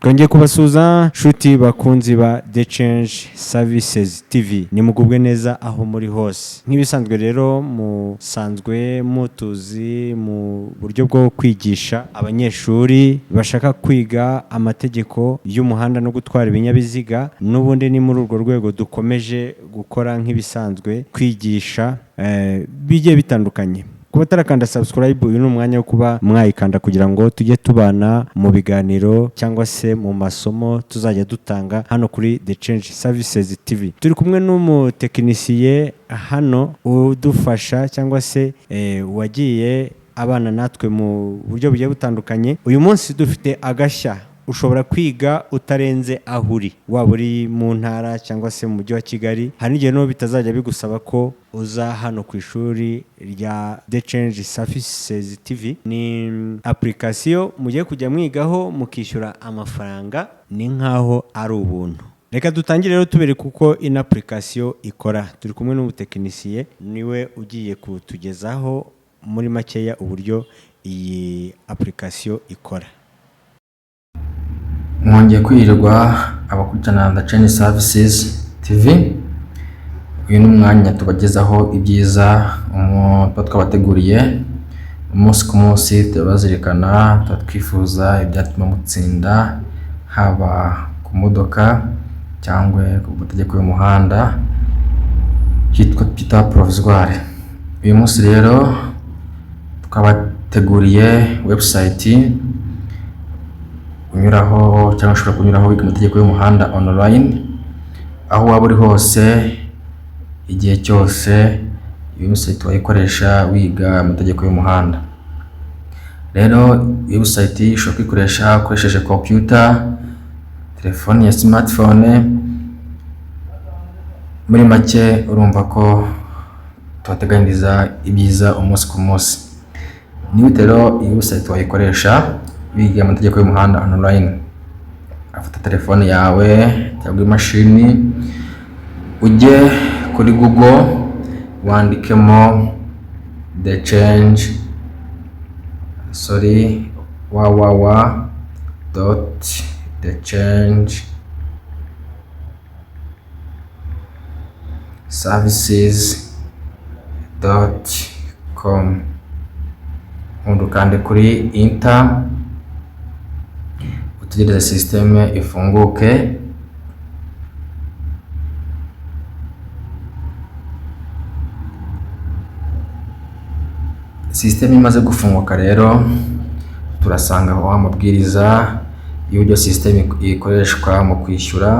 Twongeye kubasuhuza, nshuti bakunzi ba The Change Services TV. Nimugubwe neza aho muri hose. Nk'ibisanzwe rero, musanzwe mutuzi mu buryo bwo kwigisha abanyeshuri bashaka kwiga amategeko y'umuhanda no gutwara ibinyabiziga. N'ubundi ni muri urwo rwego dukomeje gukora nk'ibisanzwe, kwigisha bigiye bitandukanye. Kuba batarakanda subscribe, uyu ni umwanya wo kuba mwayikanda kugira ngo tujye tubana mu biganiro cyangwa se mu masomo tuzajya dutanga hano kuri The Change Services TV. Turi kumwe n'umutekinisiye hano udufasha cyangwa se wagiye abana natwe mu buryo bugiye butandukanye. Uyu munsi dufite agashya: ushobora kwiga utarenze aho uri, waba uri mu ntara cyangwa se mu Mujyi wa Kigali. Hari n'igihe n'ubu bitazajya bigusaba ko uza hano ku ishuri rya The Change Services TV. Ni application mugiye kujya mwigaho mukishyura amafaranga, ni nk'aho ari ubuntu. Reka dutangire rero tubereka uko ino application ikora. Turi kumwe n'umutekinisiye, niwe ugiye kutugezaho muri makeya uburyo iyi application ikora. Mwongeye kwirirwa, abakurikirana The Change Services TV. Uyu ni umwanya tubagezaho ibyiza tuba twabateguriye umunsi ku munsi. Turabazirikana, tuba twifuza ibyatuma mutsinda, haba ku modoka cyangwa ku mategeko y'umuhanda cyitwa twita provisoire. Uyu munsi rero twabateguriye website unyuraho cyangwa ushobora kunyuraho wiga amategeko y'umuhanda online, aho waba uri hose, igihe cyose. Iyi website wayikoresha wiga amategeko y'umuhanda. Rero iyi website ushobora kuyikoresha ukoresheje computer, telefone ya smartphone. Muri make, urumva ko tubateganyiriza ibyiza umunsi ku munsi. Niba rero iyi website wayikoresha wiga amategeko y'umuhanda online, afata telefone yawe cyangwa imashini, ujye kuri Google, wandikemo The Change, sorry, www.thechangeservices.com, ubundi ukande kuri enter, utegereze sisiteme ifunguke. Sisiteme imaze gufunguka rero, turasangaho amabwiriza y'uburyo sisiteme ikoreshwa mu kwishyura.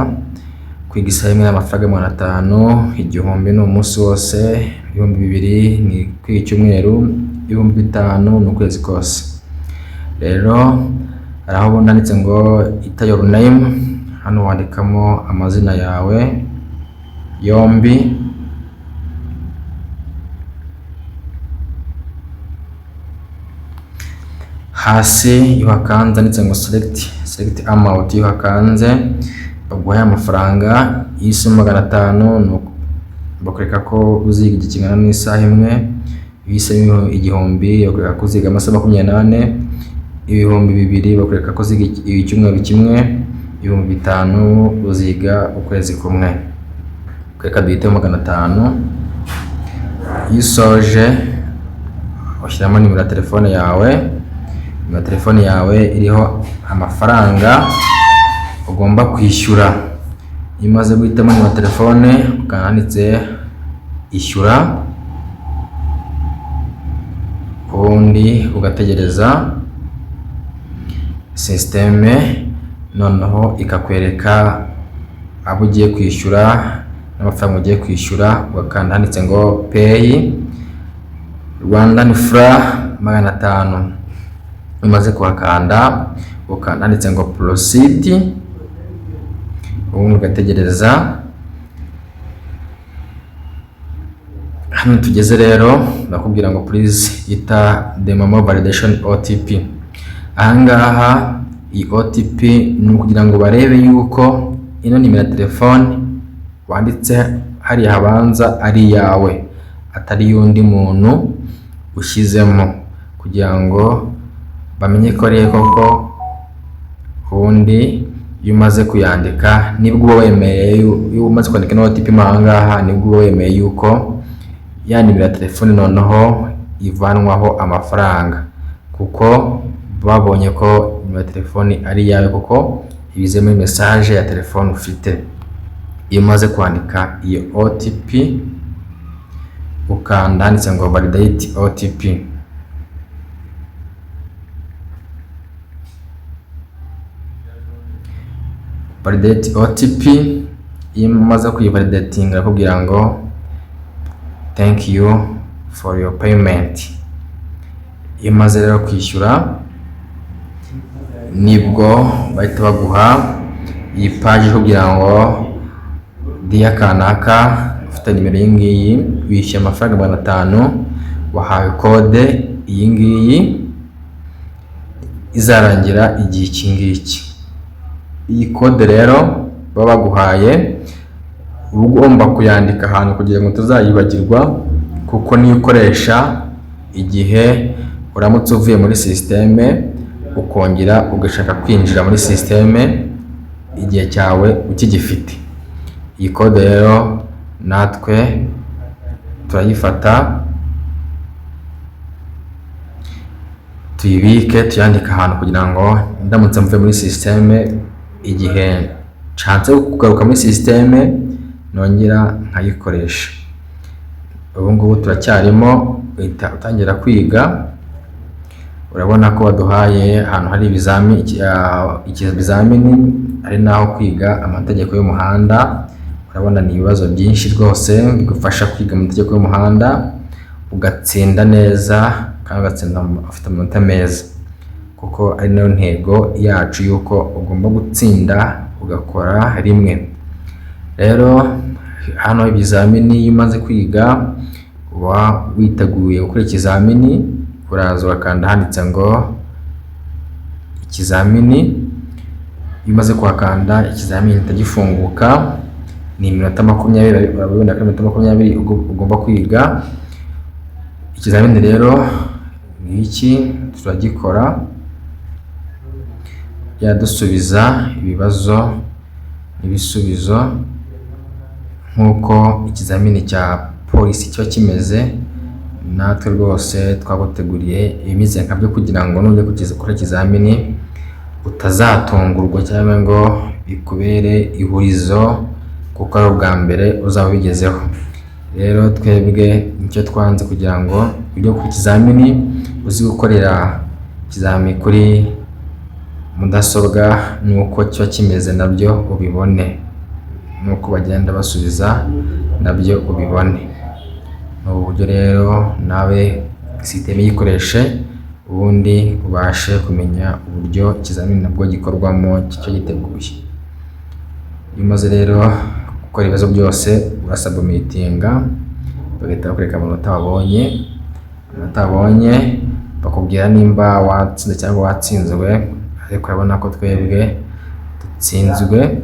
Kwiga isaha imwe n'amafaranga 500, 1000 ni umunsi wose, 2000 ni kwiga icyumweru, 5000 ni ukwezi kose. Rero hari aho ubona handitse ngo "Enter your name". Hano wandikamo amazina yawe yombi. Hasi iyo hakanze handitse ngo select amount. Iyo hakanze baguhaye amafaranga. Iyo uhisemo 500, bakwereka ko uziga igihe kingana n'isaha imwe. Iyo uhisemo 1000, bakwereka ko uziga amasaha 24. 2000, bakwereka ko uziga icyumweru kimwe. 5000, uziga ukwezi kumwe. Reka duhitemo 500. Iyo usoje ushyiramo nimero ya telefone yawe, nimero ya telefone yawe iriho amafaranga ugomba kwishyura. Iyo umaze guhitamo nimero ya telefone, ukanda handitse "Ishyura", ubundi ugategereza sisiteme, noneho ikakwereka abo ugiye kwishyura n'amafaranga ugiye kwishyura, ugakanda handitse ngo "Pay Rwandan franc 500". Umaze kuhakanda, ukanda handitse ngo "Proceed", ubundi ugategereza. Hano tugeze rero, bakubwira ngo "Please enter the MoMo validation OTP". Ahangaha iyi OTP ni ukugira ngo barebe yuko ino nimero ya telefone wanditse hariya habanza ari iyawe, atari iy'undi muntu ushyizemo, kugira ngo bamenye ko ari koko. Ubundi Iyo umaze kuyandika nibwo uba wemeye, iyo umaze kwandika ino OTP mo aha ngaha, nibwo uba wemeye yuko ya nimero ya telefone noneho ivanwaho amafaranga, kuko babonye ko nimero ya telefone ari iyawe, kuko ibize muri message ya telefone ufite. Iyo umaze kwandika iyo OTP, ukanda handitse ngo "validate OTP". Validate OTP, iyo umaze kuyivalidatinga arakubwira ngo "Thank you for your payment". Iyo umaze rero kwishyura, nibwo bahita baguha iyi page ikubwira ngo "Dear kanaka, ufite nimero iyi ngiyi, wishyuye amafaranga 500, wahawe kode iyi ngiyi, izarangira igihe iki ngiki". Iyi kode rero baba baguhaye, uba ugomba kuyandika ahantu kugira ngo utazayibagirwa, kuko niyo ukoresha igihe uramutse uvuye muri sisiteme ukongera ugashaka kwinjira muri sisiteme igihe cyawe ukigifite. Iyi kode rero natwe turayifata, tuyibike, tuyandike ahantu kugira ngo ndamutse mvuye muri sisiteme, igihe nshatse kugaruka muri sisiteme nongera nkayikoresha. Ubu ngubu turacyarimo, uhita utangira kwiga. Urabona ko baduhaye ahantu hari ikizamini, ari naho kwiga amategeko y'umuhanda. Urabona ni ibibazo byinshi rwose bigufasha kwiga amategeko y'umuhanda, ugatsinda neza kandi ugatsinda ufite amanota meza, kuko ari nayo ntego yacu y'uko ugomba gutsinda ugakora rimwe. Rero hano ibizamini, iyo umaze kwiga uba witeguye gukora ikizamini, uraza ugakanda handitse ngo "ikizamini". Iyo umaze kuhakanda, ikizamini gihita gifunguka. Ni iminota 20, urabibona ko ari iminota 20 ugomba kwiga. Ikizamini rero ngiki turagikora, yadusubiza ibibazo n'ibisubizo nk'uko ikizamini cya polisi kiba kimeze. Natwe rwose twaguteguriye ibimeze nkabyo kugira ngo nujya gukora ikizamini utazatungurwa cyangwa ngo bikubere ihurizo, kuko ari ubwa mbere uzaba ubigezeho. Rero twebwe nicyo twanze, kugira ngo ujye gukora ikizamini uzi gukorera ikizami kuri mudasobwa n'uko kiba kimeze nabyo ubibone, n'uko bagenda basubiza nabyo ubibone. Ni ubu buryo rero nawe sisiteme yikoreshe, ubundi ubashe kumenya uburyo ikizamini nabwo gikorwamo cyo giteguye. Iyo umaze rero gukora ibibazo byose, urasubmittinga, bagahita bakwereka amanota wabonye. Amanota wabonye bakubwira nimba watsinze cyangwa watsinzwe, ariko urabona ko twebwe dutsinzwe,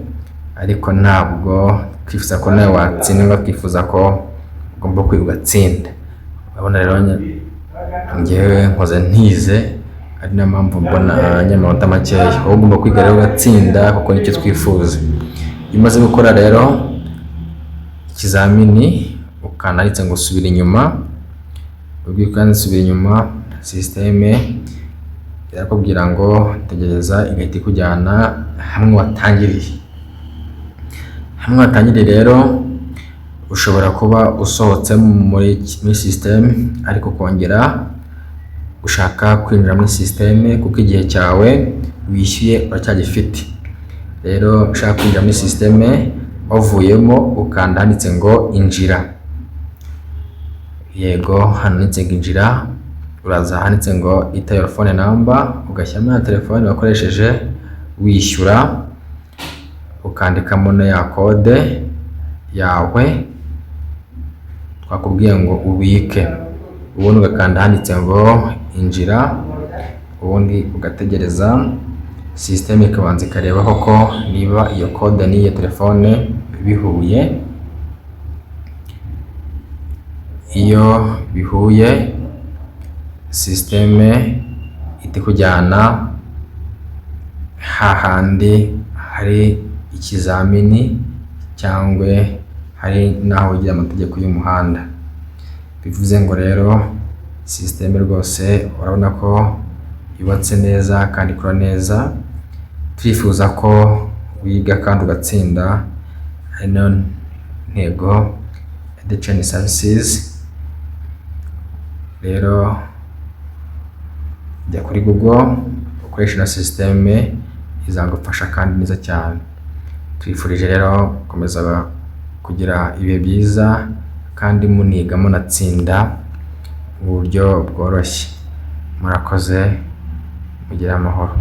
ariko ntabwo twifuza ko nawe watsindwa, twifuza ko ugomba kwiga ugatsinda. Urabona rero njyewe nkoze ntize, ari nayo mpamvu mbona amanota makeya. Wowe ugomba kwiga rero ugatsinda, kuko nicyo twifuza. Iyo umaze gukora rero ikizamini, ukanda handitse ngo "subira inyuma". Ubwo iyo ukanze "subira inyuma", sisiteme irakubwira ngo tegereza, igahita ikujyana hamwe watangiriye. Hamwe watangiriye rero, ushobora kuba usohotse muri sisiteme ariko ukongera ushaka kwinjira muri sisiteme, kuko igihe cyawe wishyuye uracyagifite. Rero ushaka kwinjira muri sisiteme wavuyemo, ukanda handitse ngo "injira". Yego, hano handitse ngo "injira", uraza handitse ngo "Enter your phone number", ugashyiramo ya telefone wakoresheje wishyura, ukandikamo na ya kode yawe twakubwiye ngo ubike, ubundi ugakanda handitse ngo "injira", ubundi ugategereza sisiteme ikabanza ikareba koko niba iyo kode n'iyo telefone bihuye. Iyo bihuye, sisiteme ihita ikujyana hahandi hari ikizamini cyangwa hari n'aho wigira amategeko y'umuhanda. Bivuze ngo rero système rwose urabona ko yubatse neza kandi ikora neza. Turifuza ko wiga kandi ugatsinda, ari nayo ntego ya The Chain Services. Rero jya kuri Google ukoreshe ino système, izagufasha kandi neza cyane. Twifurije rero gukomeza kugira ibihe byiza kandi muniga munatsinda mu buryo bworoshye. Murakoze, mugire amahoro.